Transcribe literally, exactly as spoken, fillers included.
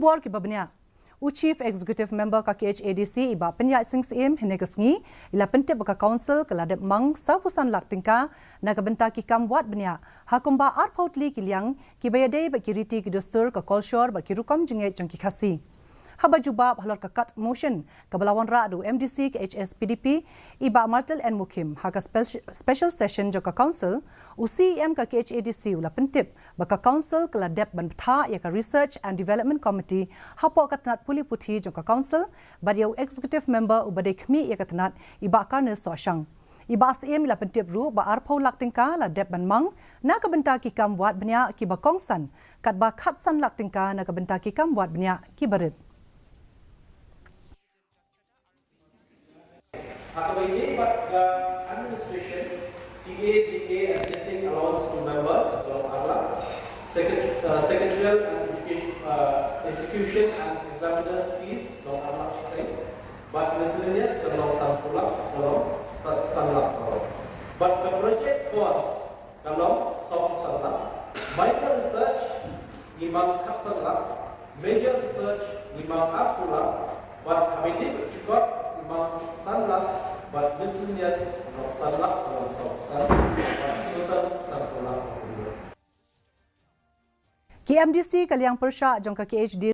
Por kiba bniah. U Chief Executive Member ka K H A D C i Bah Pynïaid Sing Syiem hynne ka sngi i la pyntip ba ka Council ka la dep mang saw phew san lak tyngka na ka bynta ki kam wad bniah ha kumba arphew tylli ki liang kiba ïadei bad ki riti ki dustur, ka kolshor bad ki rukom jingngeit jong ki Khasi. Haba jubab halor ka kat motion kaba la wanrah da u M D C ka H S P D P i Bah Martel N Mukhim ha ka spe-, special session jong ka Council, u C E M ka K H A D C u la pyntip ba ka Council ka la dep ban bthah ïa ka Research and Development Committee hapoh ka tnat pule puthi jong ka Council bad ïa u Executive Member uba dei khmih ïa ka tnat i Bah Carnes Sohshang. I Bah Syiem i la pyntip ruh ba arphew lak tyngka la dep ban mang na ka bynta ki kam wad bniah kiba kongsan, katba khatsan lak tyngka na ka bynta ki kam wad bniah kiba rit. Ha kaba ïadei bad ka administration, T A, D A and sitting allowance to members, ka long ar lak. Secret-, uh, secretarial and education, uh, execution and examiners fees, ka long ar lak shiteng. Bad miscellaneous, ka long sanphew lak, ka long sa-, san lak, ka long. Bad ka project cost, ka long saw phew san lak. Minor research ngi mang khatsan lak, major research ngi mang arphew lak, bad haba ïadei bad ki court ngi mang san lak, bad miscellaneous ngi mang san lak, ka long saw phew san, bad total sanphew lak. Ki M D C ka liang pyrshah jong ka K H D